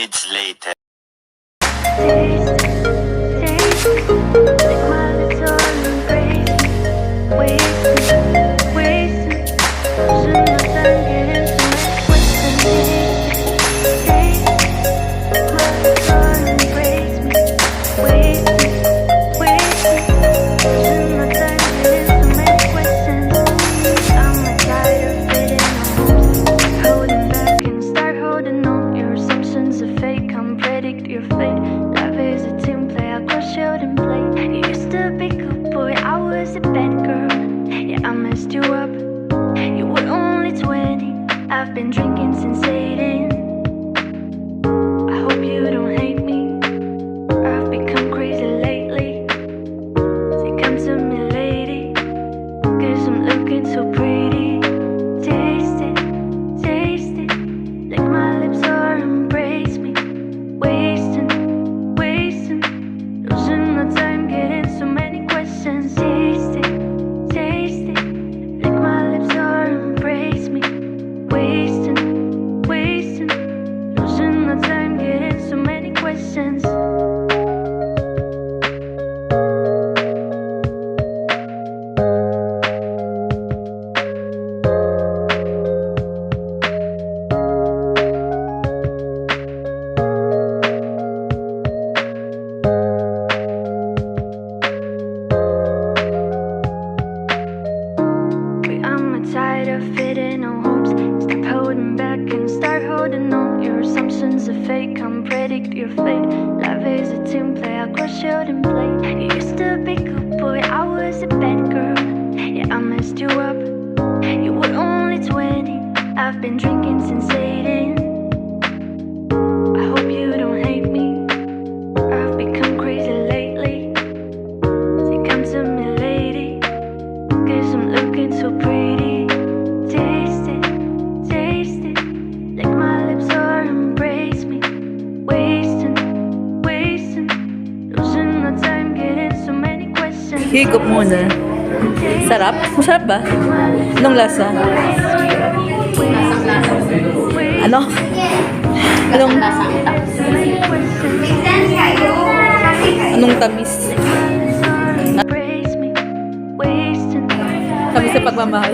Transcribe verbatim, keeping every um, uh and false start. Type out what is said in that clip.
It's later. Holding back and start holding on. Your assumptions are fake. Can't predict your fate. Love is a team play. I crush out and play. You used to be good boy. I was a bad girl. Yeah, I messed you up. You were only twenty. I've been drinking since eighteen. I hope you don't hate me. I've become crazy lately. Say come to me, lady. Cause I'm looking so pretty. Taste it, taste it. Lick my lips or embrace me. Wasting, wasting. Losing my time getting so many questions. Taste it, taste it. Lick my lips or embrace me. Wasting, wasting. Losing my time getting so many questions. I'm tired of fitting no hopes. Stop holding back and start holding on. Your assumptions are fake. Can't predict your fate. Love is a team play. I crush out and play. You used to be good boy. I was a bad girl. Yeah, I messed you up. You were only twenty. I've been drinking since eighteen. I hope you don't hate me. I've become crazy lately. Say come to me, lady. Cause I'm looking so pretty. Taste it, taste it. Lick my lips or embrace me. Wasting, wasting. Losing my time getting so many questions. Higop muna. Sarap? Masarap ba? Anong lasa? Ano? Anong, anong tamis? Embrace me. Wasting. Tamis sa pagmamahal.